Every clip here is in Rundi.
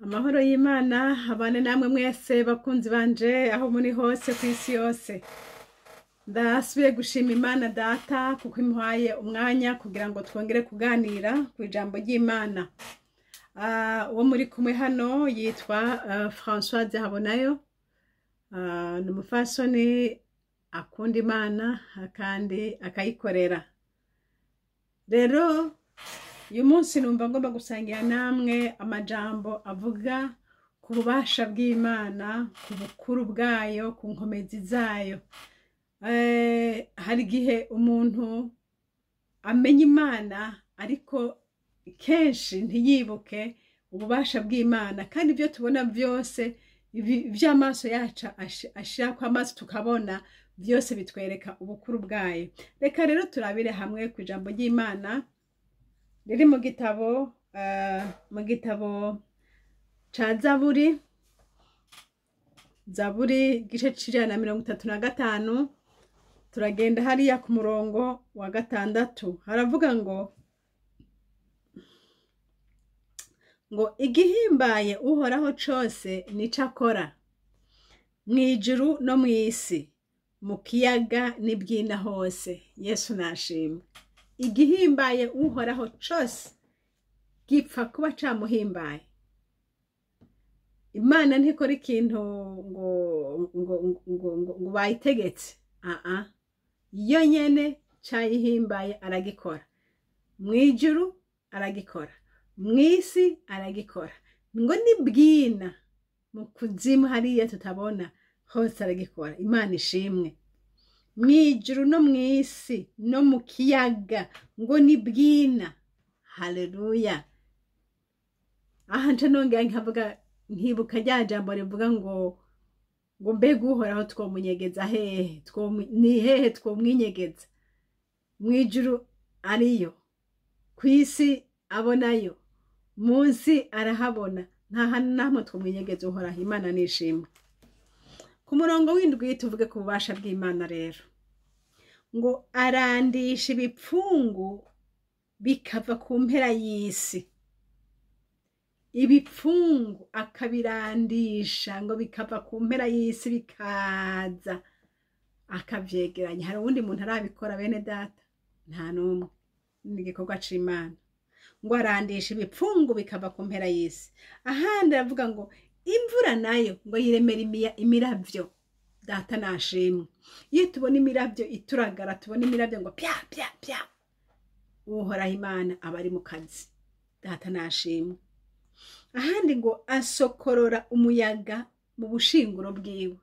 Amahoro y'Imana abane namwe mwese bakunzi banje aho muri hose ku isi yose. Ndasubiye gushima Imana Data kuko imuhaye umwanya kugira ngo twongere kuganira ku ijambo ry'Imana. Uwo muri kumwe hano yitwa Françoise Habonayo. Ni umupfasoni akunda Imana kandi akayikorera. Rero uyu munsi numva ngomba gusangira namwe amajambo avuga ku bubasha bw'Imana, ku bukuru bwayo, ku nkomezi zayo. Hari igihe umuntu amenya Imana ariko kenshi ntiyibuke ububasha bw'Imana, kandi ibyo tubona byose ivy'amaso yacu ashirako amaso tukabona byose bitwereka ubukuru bwayo. Reka rero turabire hamwe ku ijambo ry'Imana riri mu gitabo ca Zaburi, Zaburi igice c'135, turagenda hariya ku murongo wa 6. Haravuga ngo igihimbaye Uhoraho cose nico akora, mw'ijuru no mw'isi, mu kiyaga n'ibyina hose. Yesu nashimwe. Igihimbaye Uhoraho cose gipfa kuba camuhimbaye. Imana ntikora ikintu ngo bayitegetse. Aa, yo nyene cayihimbaye aragikora. Mw'ijuru aragikora, mw'isi aragikora, ngo nibwina mu kuzimu hariya tutabona hose aragikora. Imana ishimwe. Mw'ijuru no mw'isi no mu kiyaga ngo nibwina. Haleluya. Aha nca nongera nkavuga, nkibuka rya jambo rivuga ngo mbega Uhoraho twomunyegeza hehe? Ni hehe twomwinyegeza? Mw'ijuru ariyo, kw'isi abonayo, munsi arahabona, nta hantu namwe twomwinyegeza Uhoraho. Imana nishimwe. Ku murongo w'7 tuvuge ku bubasha bw'Imana rero, ngo arandisha ibipfungu bikava ku mpera y'isi. Ibipfungu akabirandisha ngo bikava ku mpera y'isi bikaza akavyegeranya. Hari uwundi muntu arabikora, bene Data? Nta n'umwe. Ni igikorwa c'Imana. Ngo arandisha ibipfungu bikava ku mpera y'isi. Ahandi aravuga ngo imvura nayo ngo yiremera imiravyo. Data nashimwe. Iyo tubona imiravyo ituragara, tubona imiravyo ngo pya pya pya, Uhoraho Imana aba ari mu kazi. Data nashimwe. Ahandi ngo asokorora umuyaga mu bushinguro bwiwe.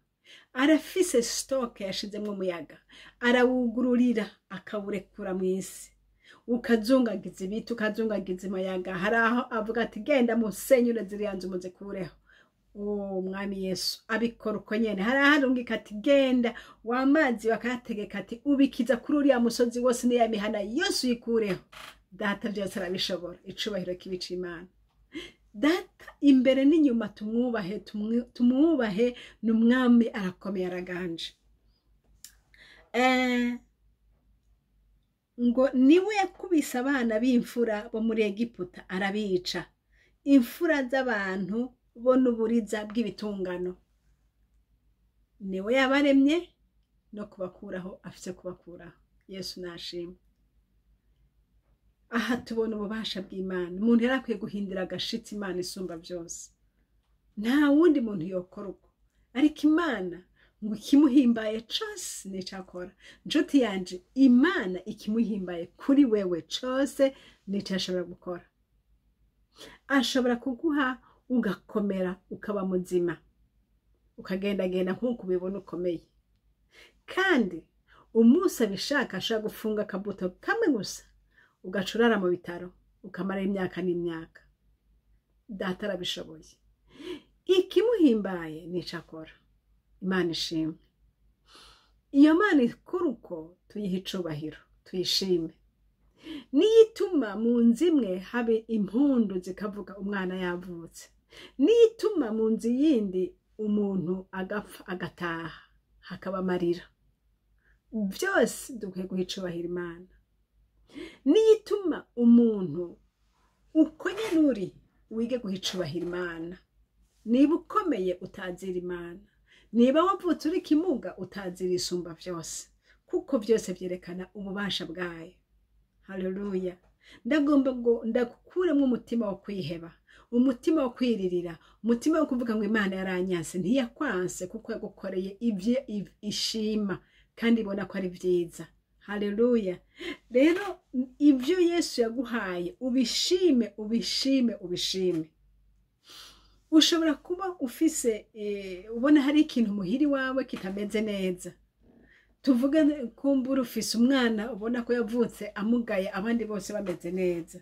Arafise stock yashizemwo umuyaga, arawugururira akawurekura mw'isi, ukazungagiza ibiti, ukazungagiza umuyaga. Hari aho avuga ati genda musenyure ziriya nzu muzikureho. Uwo Mwami Yesu abikora uko nyene. Hari aho arungika ati genda w'amazi, bakayategeka ati ubikiza kuri uriya musozi wose n'iya mihana yose uyikureho. Data byose arabishobora. Icubahiro kibi c'Imana Data imbere n'inyuma. Tumwubahe, tumwubahe, ni umwami, arakomeye, araganje. Ngo niwe yakubise abana b'imfura bo muri Egiputa arabica, imfura z'abantu bo n'uburiza bw'ibitungano. Niwe yabaremye, no kubakuraho afise kubakuraho. Yesu nashimwe. Aha tubona ububasha bw'Imana. Umuntu yari akwiye guhindura agashitsi Imana isumba byose. Nta wundi muntu yokora uko, ariko Imana ngo ikimuhimbaye cose nico akora. Nshuti yanje, Imana ikimuhimbaye kuri wewe cose nico ashobora gukora. Ashobora kuguha ugakomera, ukaba muzima, ukagendagenda nk'uko ubibona ukomeye. Kandi umunsi abishaka ashobora gufunga akabuto kamwe gusa, ugaca urara mu bitaro ukamara imyaka n'imyaka. Data arabishoboye. Ikimuhimbaye nico akora. Imana ishimwe. Iyo Mana ikora uko, tuyihe icubahiro, tuyishime. Niyo ituma mu nzu imwe haba impundu zikavuga umwana yavutse, niyo ituma mu nzu yindi umuntu agapfa agataha hakaba amarira. Byose dukwiye guha icubahiro Imana. Niyo ituma umuntu uko nyene uri wige guha icubahiro Imana. Niba ukomeye, utazira Imana. Niba wavutse uri kimuga, utazira Isumba byose, kuko byose byerekana ububasha bwayo. Haleluya! Ndagomba ngo ndagukuremo umutima wo kwiheba, umutima wo kwiririra, umutima wo kuvuga ngo Imana yaranyanse. Ntiyakwanse, kuko yagukoreye ibyo ishima kandi ibona ko ari byiza. Haleluya! Rero ibyo Yesu yaguhaye ubishime, ubishime, ubishime. Ushobora kuba ufise ubona hari ikintu muhiri wawe kitameze neza. Tuvuge kumbura ufise umwana ubona ko yavutse amugaye, abandi bose bameze neza.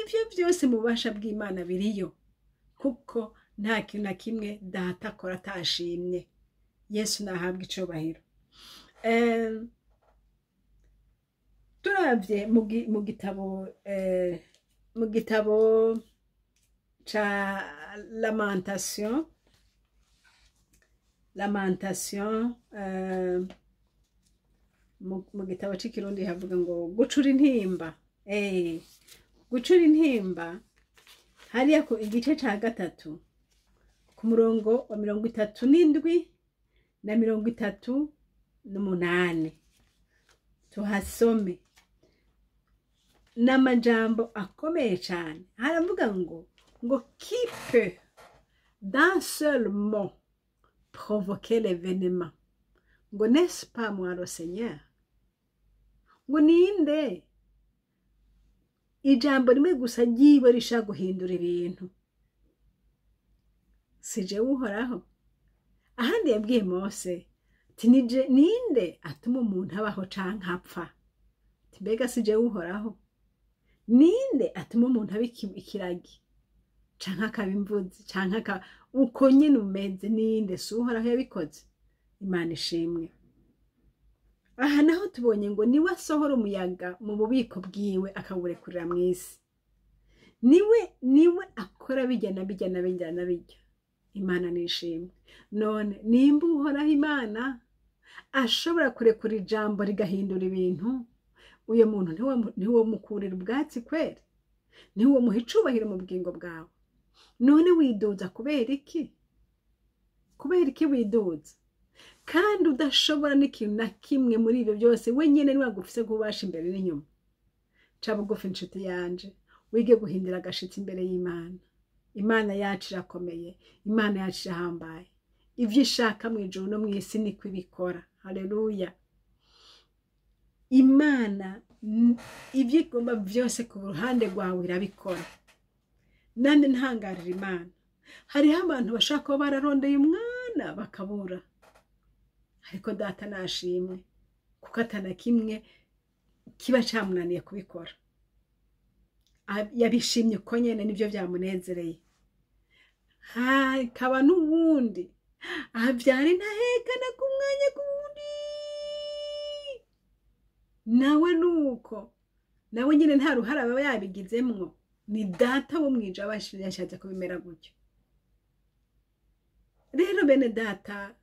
Ibyo byose mu bubasha bw'Imana biriyo, kuko nta kintu na kimwe Data akora atashimye. Yesu nahabwa icubahiro. Turavye mu gitabo ca Lamentation, mu gitabo c'ikirundi havuga ngo Gucura Intimba. Gucura Intimba, hariya ku igice ca 3, ku murongo wa 37 na 38, tuhasome. N'amajambo akomeye cane. Haravuga ngo "Qui peut d'un seul mot provoquer l'événement?" Ngo "N'est-ce pas moi, le Seigneur?" Ngo ninde ijambo rimwe gusa ryiwe rishaka guhindura ibintu? Si jewe Uhoraho? Ahandi yabwiye Mose ati "Nije ninde atuma umuntu abaho canke apfa?" Ati "Mbega si jewe Uhoraho? Ninde atuma umuntu aba ikiragi canke akaba imvuzi canke akaba uko nyene umeze? Ninde? Si Uhoraho yabikoze?" Imana ishimwe. Aha naho tubonye ngo niwe asohora umuyaga mu bubiko bwiwe, akawurekurira mu isi. Niwe akora bijya na bijya na bijya na bijya. Imana nishimwe. None nimba Uhoraho Imana ashobora kurekura ijambo rigahindura ibintu, uyo muntu ntiwomukurira ubwatsi kweri? Ntiwomuha icubahiro mu bugingo bwawe? None widuza kubera iki? Kubera iki widuza kandi udashobora n'ikintu na kimwe muri ibyo byose? Wenyine niwe agufise kubasha imbere n'inyuma. Ca bugufi, inshuti yanje, wige guhindura agashitsi imbere y'Imana. Imana yacu irakomeye, Imana yacu irahambaye. Ibyo ishaka mu ijuru no mu isi niko ibikora. Haleluya! Imana ibyo igomba byose ku ruhande rwawe irabikora. Nande ntangarira Imana. Hariho abantu bashobora kuba bararondeye umwana bakabura, ariko Data nashimwe, kuko atana kimwe kiba camunaniye kubikora. Yabishimye uko nyene, nivyo byamunezereye. Hakaba n'uwundi abyara intahekana ku mwanya kuwundi, nawe nuko nawe nyine nta ruhara aba yabigizemwo, ni Data wo mwijuru aba yashatse kubimera gutyo. Rero bene Data,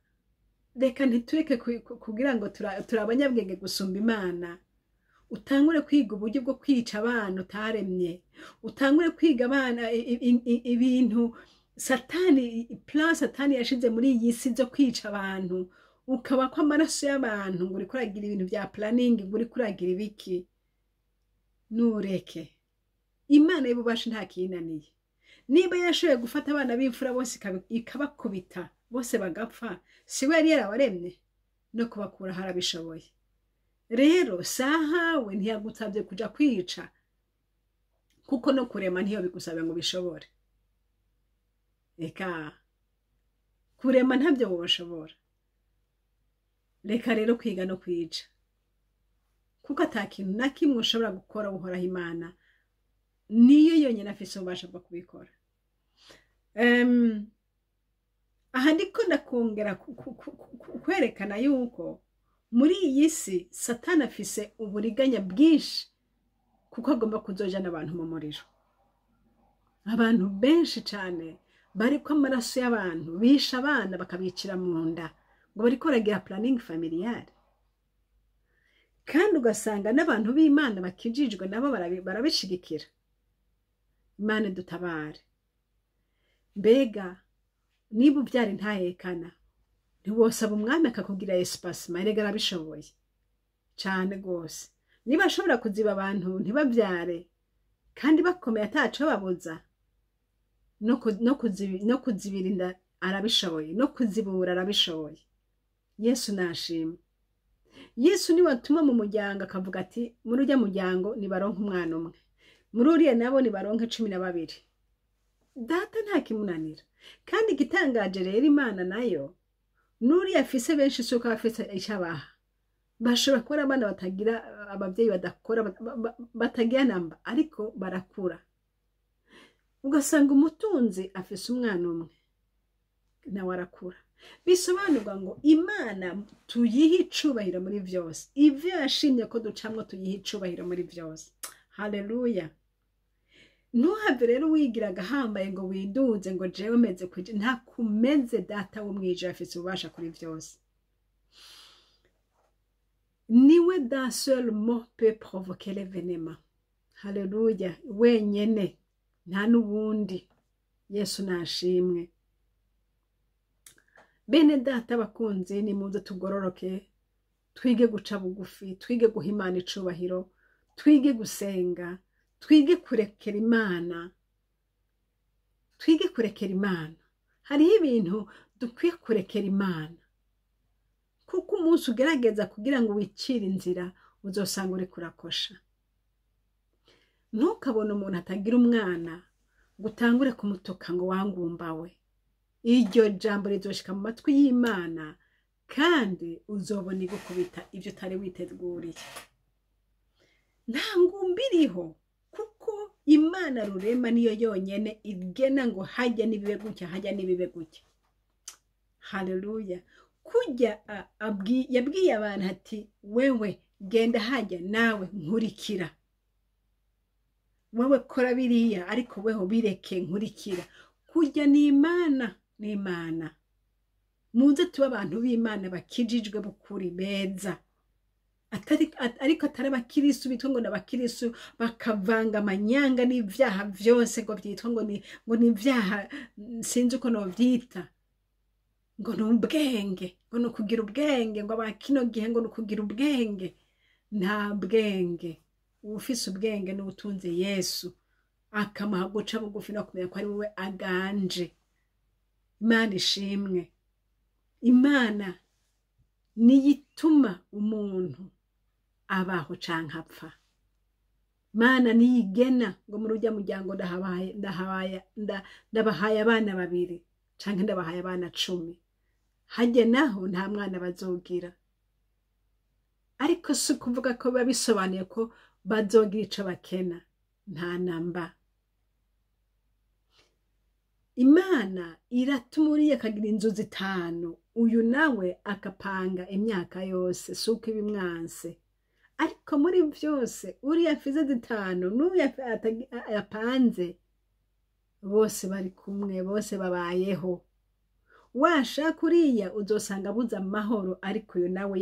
reka ntitureke kugira ngo turi abanyabwenge gusumba Imana. Utangure kwiga uburyo bwo kwica abana utaremye, utangure kwiga abana ibintu Satani, plan Satani yashize muri iyi si zo kwica abantu, ukaba ko amaraso y'abantu, ngo uriko uragira ibintu bya planning, ngo uriko uragira ibiki. Nureke Imana y'ububasha, nta kiyinaniye. Niba yashoboye gufata abana b'imfura bose ikabakubita bose bagapfa, si we yari yarabaremye? No kubakura harabishoboye. Rero sahawe ntiyagusabye kuja kwica, kuko no kurema ntiyo bigusabye ngo bishobore. Reka kurema ntabyo woshobora. Reka rero kwiga no kwica, kuko ata kintu na kimwe ushobora gukora Uhoraho Imana niyo yonyine afise ububasha bwo kubikora. Aha ndiko ndakongera kwerekana yuko muri iyi si Satani afise uburiganya bwinshi, kuko agomba kuzojana abantu mu muriro. Abantu benshi cane bariko amaraso y'abantu, bishe abana bakabicira mu nda, ngo bariko baragira planning familiale, kandi ugasanga n'abantu b'Imana bakijijwe nabo barabishigikira. Imana dutabare. Mbega Niba ubyara intahekana, ntiwosaba Umwami akakugira espacement? Erega arabishoboye cane rwose. Niba ashobora kuziba abantu ntibavyare kandi bakomeye ataco babuza, no kuzibira inda arabishoboye, no kuzibura arabishoboye. Yesu nashima. Yesu niwe atuma mu muryango akavuga ati: "Muri urya muryango nibaronke umwana umwe, muri uriya nabo nibaronke 12." Data nta kimunanira. Kandi igitangaje rero, Imana nayo n'uriya afise benshi si uko aba afise icyo abaha. Bashobora kuba ari abana batagira ababyeyi, badakora, batagira namba, ariko barakura. Ugasanga umutunzi afise umwana umwe, nawe arakura. Bisobanurwa ngo Imana tuyihe icubahiro muri vyose. Ivyo yashimye ko ducamwo, tuyihe icubahiro muri vyose. Haleluya! Ntuhave rero wigira agahambaye ngo widuze ngo jewe meze kwije. Nta kumeze. Data wo mwijuru afise ububasha kuri vyose. Niwe d'un seul mot peut provoquer l'événement. Haleluya! Wenyene, nta n'uwundi. Yesu nashimwe. Bene Data bakunzi, nimuze tugororoke, twige guca bugufi, twige guha Imana icubahiro, twige gusenga, twige kurekera Imana, twige kurekera Imana. Hariho ibintu dukwiye kurekera Imana, kuko umunsi ugerageza kugira ngo wicire inzira, uzosanga uriko urakosha. Ntukabone umuntu atagira umwana ngo utangure kumutuka ngo wangumbawe. Iryo jambo rizoshika mu matwi y'Imana, kandi uzobona igukubita ibyo utari witeguriye. Nta ngumba iriho, kuko Imana Rurema niyo yonyene igena ngo hajya n'ibibe gutya, hajya n'ibibe gutya. Haleluya! Kujya yabwiye abantu ati: "Wewe genda hajya, nawe nkurikira, wewe kora biriya, ariko weho bireke, nkurikira." Kujya ni Imana, ni Imana. Muze tube abantu b'Imana bakijijwe bukuri, beza, ariko atari abakirisu bitwa ngo ni abakirisu, bakavanga amanyanga n'ibyaha vyose ngo byitwa ngo ni ibyaha. Sinzi uko novyita, ngo ni ubwenge, ngo ni ukugira ubwenge, ngo aba kino gihe ngo ni ukugira ubwenge. Nta bwenge. Ufise ubwenge ni utunze Yesu, akamuha guca bugufi no kumenya ko ari wowe aganje. Imana ishimwe. Imana niyo ituma umuntu abaho canke apfa. Imana niyo igena ngo muri urya muryango ndabahaye abana babiri canke ndabahaye abana 10, hajye naho nta mwana bazogira. Ariko si ukuvuga ko biba bisobanuye ko bazogira ico bakena, nta namba. Imana iratuma uriya akagira inzu zitanu, uyu nawe akapanga imyaka yose. Si uko ibimwanse, ariko muri byose uriya afize zitanu n'uyu yapanze, bose bari kumwe, bose babayeho. Washaka uriya uzosanga abuze amahoro, ariko uyu nawe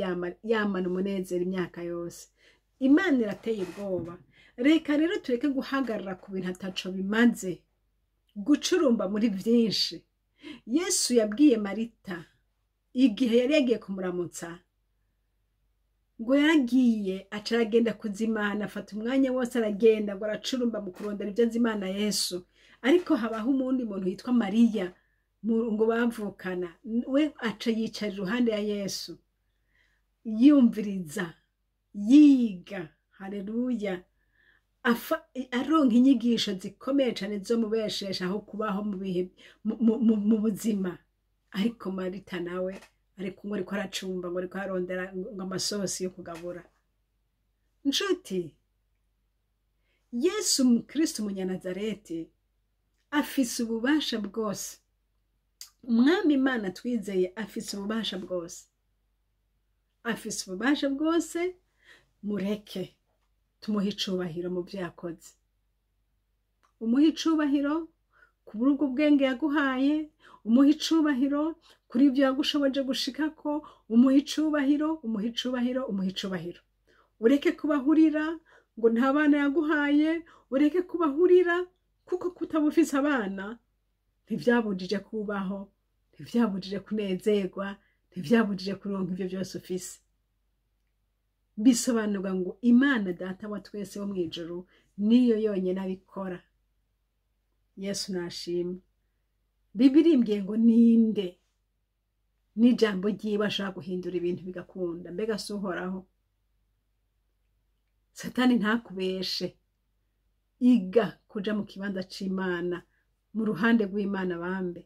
yamana umunezero imyaka yose. Imana irateye ubwoba. Reka rero tureke guhagarara ku bintu ataco bimaze, gucurumba muri byinshi. Yesu yabwiye Marita igihe yari yagiye kumuramutsa ngo yaragiye aca aragenda kuzimana, afata umwanya wose aragenda ngo aracurumba mu kurondera ibyo azimana Yesu. Ariko habaho umundi muntu yitwa Mariya ngo bavukana, we aca yicara iruhande ya Yesu, yumviriza, yiga. Haleluya! Aronka inyigisho zikomeye cyane zo mubeshesha aho kubaho mu bihe mu buzima. Ariko Marita nawe ariko ngo ariko aracumba, ngo ariko arondera ngo amasosi yo kugabura. Nshuti, Yesu Kristo Umunyanazareti afise ububasha bwose. Umwami Imana twizeye afise ububasha bwose, afise ububasha bwose. Mureke tumuhe icubahiro mu byo yakoze. Umuhe icubahiro kuri ubwo bwenge yaguhaye, umuhe icubahiro kuri ibyo yagushoboje gushikako, umuhe icubahiro, umuhe icubahiro, umuhe icubahiro. Ureke kubahurira ngo nta bana yaguhaye, ureke kubahurira, kuko kutaba ufise abana ntivyabujije kubaho. ntivyabujije kunezerwa, ntivyabujije kuronka ivyo byose ufise. Bisobanurwa ngo Imana Data wa twese wo mw'ijuru niyo yonyene abikora. Yesu nashimwe. Bibiri imbwiye ngo ninde n'ijambo ryiwe ashobora guhindura ibintu bigakunda? Mbega si Uhoraho? Satani ntakubeshe. Iga kuja mu kibanza c'Imana, mu ruhande rw'Imana bambe,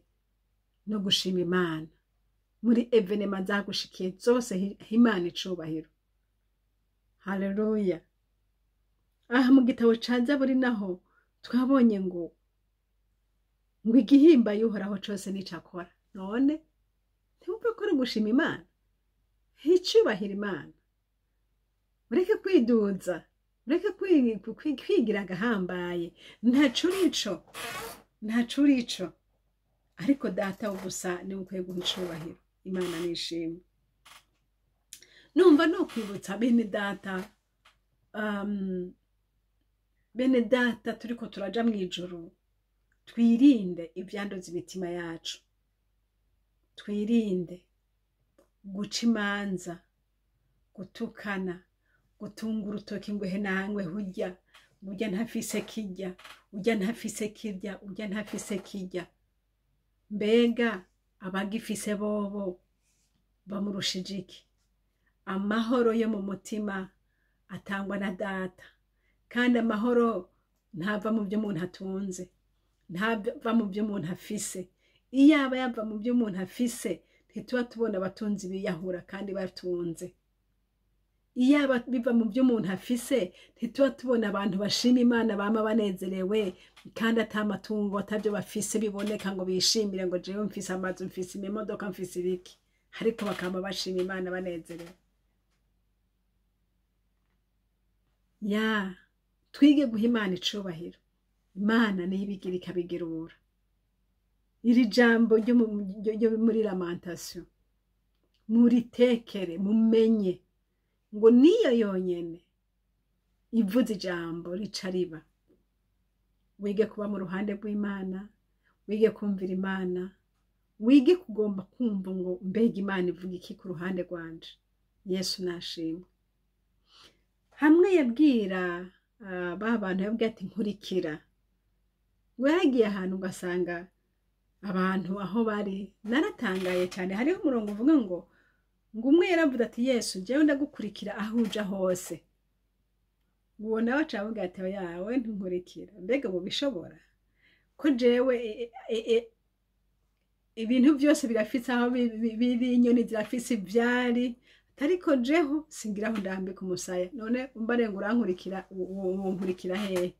no gushima Imana muri événements zagushikiye zose. Imana icubahiro. Haleluya. Aha mu gitabo ca Zaburi naho twabonye ngo igihimbaye Uhoraho cose nico akora. None ntiwumve ko ari gushima Imana, icubahiro Imana? Ureke kwiduza, ureke kwigira agahambaye. Ntaco urico, ntaco urico, ariko Data gusa niwe ukwiye guha icubahiro. Imana nishimwe. Numva no kwibutsa bene data, bene data turiko turaja mw'ijuru, twirinde ivyanduza imitima yacu, twirinde guca imanza, gutukana, gutunga urutoki ngo he nangwe hurya, urya ntafise kirya, urya ntafise kirya, urya ntafise kirya. Mbega abagifise bobo bamurushije iki? Amahoro yo mu mutima atangwa na Data, kandi amahoro ntava mu byo umuntu atunze, ntava mu byo umuntu afise. Iyo aba yava mu byo umuntu afise, ntituba tubona abatunzi biyahura kandi batunze. Iyo aba biva mu byo umuntu afise, ntituba tubona abantu bashima Imana bama banezerewe kandi ata matungo, atabyo bafise biboneka ngo bishimire ngo jewe mfise amazu, mfise imodoka, mfise ibiki, ariko bakama bashima Imana banezerewe. Ya twige guha Imana icubahiro. Imana niyo ibigira ikabigirura. Iri jambo ryo muri Lamentation muritekere, mumenye ngo niyo yonyene ivuze ijambo rica riba. Wige kuba mu ruhande rw'Imana, wige kumvira Imana, wige kugomba kumva ngo mbega Imana ivuga iki ku ruhande rwanje. Yesu nashimwe. Hamwe yabwira ba bantu, yabwira ati nkurikira. Ngo yaragiye ahantu ugasanga abantu aho bari. Naratangaye cyane. Hariho umurongo uvuga ngo umwe yaravuze ati Yesu, jewe ndagukurikira aho uja hose. Uwo nawe aca avuga ati oya, we ntunkurikira. Mbega bubishobora ko jewe ibintu byose birafise aho biri, inyoni zirafise ivyari, ariko jeho singira aho ndambika umusaya. None umbare ngo urankurikira, uwo nkurikira hehe?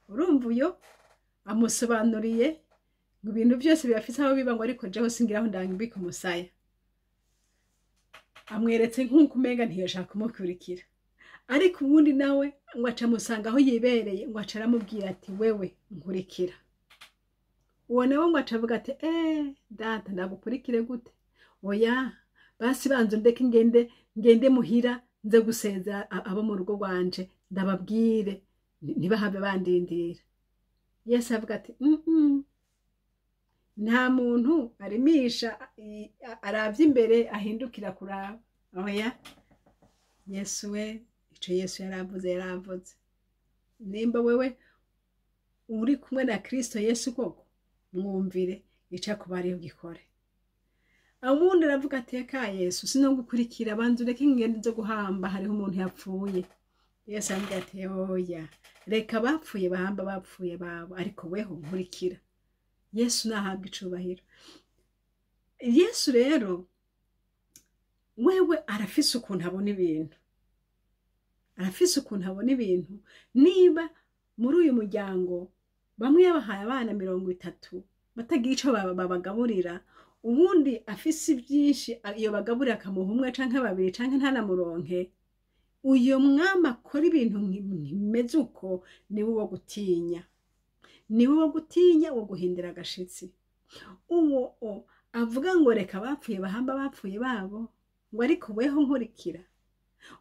Urumva uyo amusobanuriye ngo ibintu byose birafise aho biba, ngo ariko jeho singira aho ndambika umusaya. Amweretse nk'uko umenga ntiyoshaka kumukurikira. Ariko ubundi nawe ngo aca amusanga aho yibereye, ngo aca aramubwira ati wewe nkurikira. Uwo nawe ngo aca avuga ati data, ndagukurikire gute? Oya, basi banza undeke ngende muhira, nze gusezera abo mu rugo rwanje, ndababwire ntibahave bandindira. Yesu avuga ati nta muntu arimisha aravye imbere ahindukira kuraba. Oya. Yesu we, ico Yesu yaravuze yaravuze. Nimba wewe uri kumwe na Kristo Yesu koko, mwumvire, ico akubariye ugikore. Ubundi aravuga ati eka Yesu, sinogukurikira, banza ureke ingendo zo guhamba, hariho umuntu yapfuye. Yesu aramubwira ati oya, reka abapfuye bahamba abapfuye babo, ariko weho nkurikira. Yesu nahabwa icubahiro. Yesu rero wewe arafise ukuntu abona ibintu, arafise ukuntu abona ibintu. Niba muri uyu muryango bamwe yabahaye abana 30 batagira ico babagaburira, ubundi afise byinshi iyo bagaburira akamuha umwe canke babiri canke ntanamuronke, uyo mwami akora ibintu bimeze uko niwe wo gutinya, niwe wo gutinya, wo guhindira agashitsi. Uwo avuga ngo reka abapfuye bahamba abapfuye babo, ngo ariko weho nkurikira.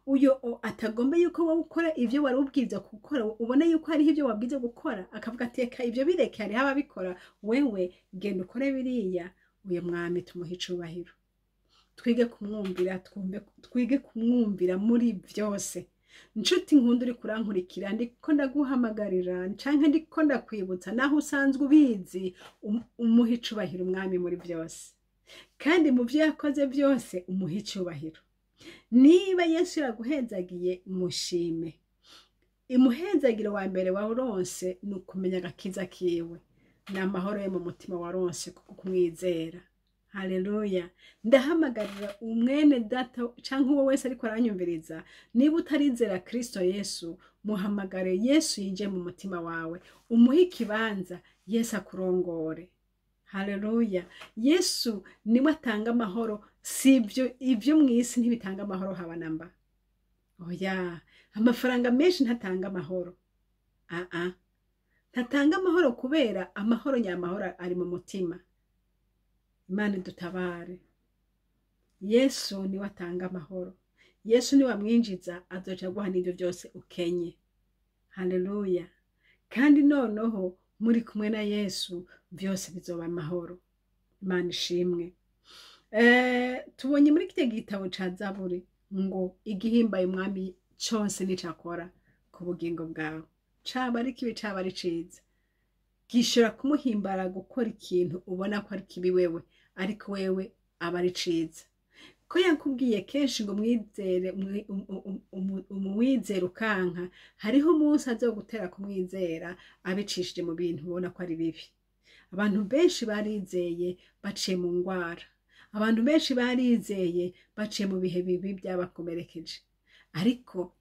Uyo atagomba yuko wowe ukora ivyo wari ubwiza gukora, ubona yuko hariho ivyo wabwiza gukora, akavuga ati reka ivyo bireke, hariho ababikora, wewe genda ukore biriya. Uyu mwami tumuhe icubahiro, twige kumwumvira, twige kumwumvira muri byose. Nshuti nkunda uri kurankurikira, ndiko ndaguhamagarira canke ndiko ndakwibutsa, naho usanzwe ubizi, umuhe icubahiro umwami muri byose, kandi mu byo yakoze byose umuhe icubahiro. Niba Yesu yaguhezagiye, mushime. Imuhezagiro wa mbere waronse ni ukumenya agakiza kiwe, ni amahoro yo mu mutima waronse kuko kumwizera. Haleluya! Ndahamagarira umwene data canke uwo wese ariko aranyumviriza, niba utarizera Kristo Yesu, muhamagare Yesu yinjiye mu mutima wawe, umuhe ikibanza, Yesu akurongore. Haleluya! Yesu niwe atanga amahoro, si ibyo mu isi ntibitanga amahoro haba namba. Oya, amafaranga menshi ntatanga amahoro. Aa, ntatanga amahoro, kubera amahoro nyamahoro ari mu mutima. Imana idutabare. Yesu niwe atanga amahoro. Yesu niwe amwinjiza, azoca aguha n'ibyo byose ukenye. Haleluya! Kandi noneho muri kumwe na Yesu byose bizoba amahoro. Imana ishimwe. Tubonye muri kirya gitabo ca Zaburi ngo igihimbaye umwami cyose nicakora ku bugingo bwawe, caba ari kibi, caba ari ciza, gishobora kumuhimbara gukora ikintu ubona ko ari kibi wewe, ariko wewe aba ari ciza. Ko yakubwiye kenshi ngo mwizere, umuwizere ukanka, hariho umunsi azogutera kumwizera abicishije mu bintu ubona ko ari bibi. Abantu benshi barizeye baciye mu ngwara, abantu benshi barizeye baciye mu bihe bibi byabakomerekeje, ariko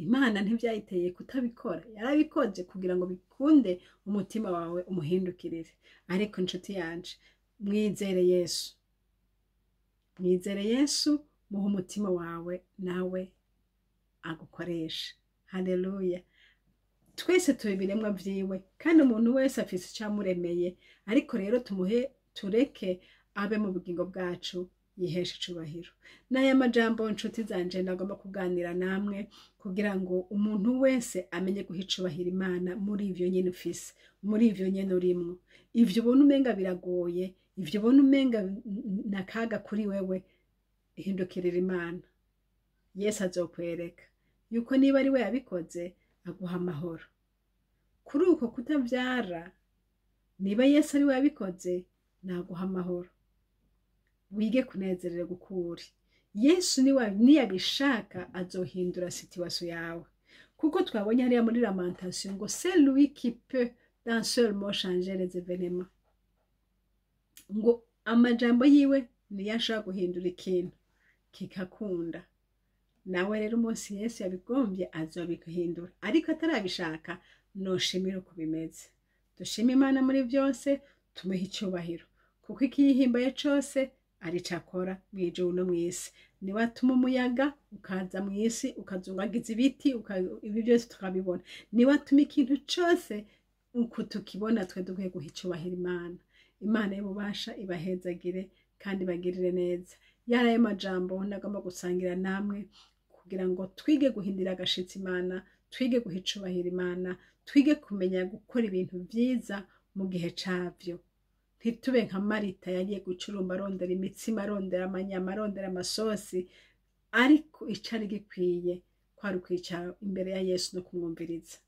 Imana ntibyayiteye kutabikora, yarabikoze kugira ngo bikunde umutima wawe umuhindukirire. Ariko inshuti yanje, mwizere Yesu, mwizere Yesu, muhe umutima wawe nawe agukoresha. Haleluya! Twese turi ibiremwa vyiwe, kandi umuntu wese afise icamuremeye, ariko rero tumuhe, tureke abe mu bugingo bwacu, yiheshe icubahiro. N'aya majambo, nshuti zanje, ndagomba kuganira namwe kugira ngo umuntu wese amenye guha icubahiro Imana muri ivyo nyene ufise, muri ivyo nyene urimwo. Ivyo ubona umenga biragoye, ivyo ubona umenga nakaga kuri wewe, hindukirira Imana. Yesu azokwereka yuko niba ari we yabikoze, aguha amahoro. Kuri uko kutavyara, niba Yesu ari we yabikoze, naguha amahoro, wige kunezererwa uko uri. Yesu niyabishaka azohindura situation yawe, kuko twabonye hariya muri Lamentation ngo c'est lui qui peut d'un seul mot changer les événements, ngo amajambo yiwe niyo ashobora guhindura ikintu kikakunda. Nawe rero umunsi Yesu yabigombye azobiguhindura, ariko atarabishaka noshimira uko bimeze. Dushime Imana muri byose, tumuhe icyubahiro, kuko ikiyihimbaye cose arico akora mw'ijuru no mw'isi. Niwe atuma umuyaga ukaza mw'isi, ukazungagiza ibiti, ibi byose tukabibona. Niwe atuma ikintu cose uku tukibona. Twe dukwiye guha icubahiro Imana. Imana y'ububasha ibahezagire kandi ibagirire neza. Yari ayo majambo ndagomba gusangira namwe kugira ngo twige guhindira agashitsi Imana, twige guha icubahiro Imana, twige kumenya gukora ibintu vyiza mu gihe cavyo. Ntitube nka Marita yagiye gucurumba arondera imitsima, arondera amanyama, arondera amasosi, ariko icari gikwiye kwari ukwicara imbere ya Yesu no kumwumviriza.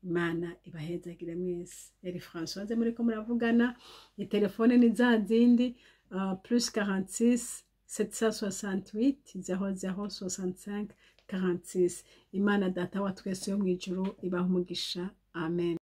Imana ibahezagire mwese. Yari Françoise muriko muravugana. Itelefone ni za zindi, plus 46 768 00 65 46. Imana Data wa twese yo mw'ijuru ibaha umugisha. Amen.